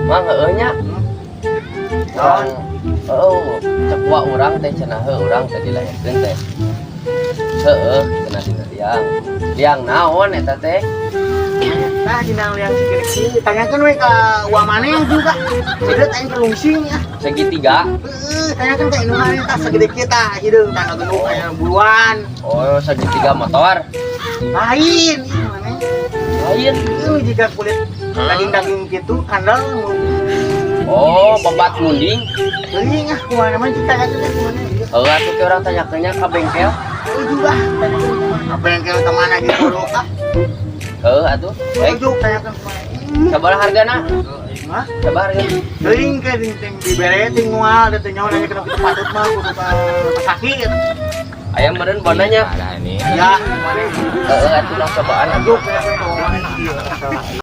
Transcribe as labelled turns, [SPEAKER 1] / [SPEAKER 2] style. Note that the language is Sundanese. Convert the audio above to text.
[SPEAKER 1] Mang, heueuh nya. Urang heueuh cek wa urang teh cenah heueuh urang teh dilahirkeun teh. Heueuh cenah dina liang. Liang naon eta teh?
[SPEAKER 2] Nah, dina liang segede kieu, tanyakeun we ka uwa maneh juga. Sudah aing kelungsing ya.
[SPEAKER 1] Segitiga.
[SPEAKER 2] Heeh, tanyakeun ka indung maneh tah segede kieu tah hideung tah genuk aya buluan.
[SPEAKER 1] Oh, segitiga motor.
[SPEAKER 2] Lain ieu maneh.
[SPEAKER 1] Lain.
[SPEAKER 2] Ieu jika kulit daging-daging gitu kandel.
[SPEAKER 1] Oh, babat munding.
[SPEAKER 2] Teuing ah, kumaha mah ditanyakeun ka maneh.
[SPEAKER 1] Heueuh atuh ke urang tanyakeunnya ka bengkel.
[SPEAKER 2] Heuh juga, tanyakeun ka bengkel ka mana gitu ah.
[SPEAKER 1] Heueuh atuh. Baik,
[SPEAKER 2] Heuh, tanyakeun ka mana.
[SPEAKER 1] Sabaraha hargana?
[SPEAKER 2] Hah?
[SPEAKER 1] Sabaraha hargana?
[SPEAKER 2] Teuing ke ting dibere ting moal teh nyawa nanya kenapa kita patut mah kudu ka sakit.
[SPEAKER 1] Aya meureun bonanya.
[SPEAKER 2] Ya, maneh.
[SPEAKER 1] Heeh atuh lah cobaan atuh.
[SPEAKER 2] Juk tanyakeun ka maneh.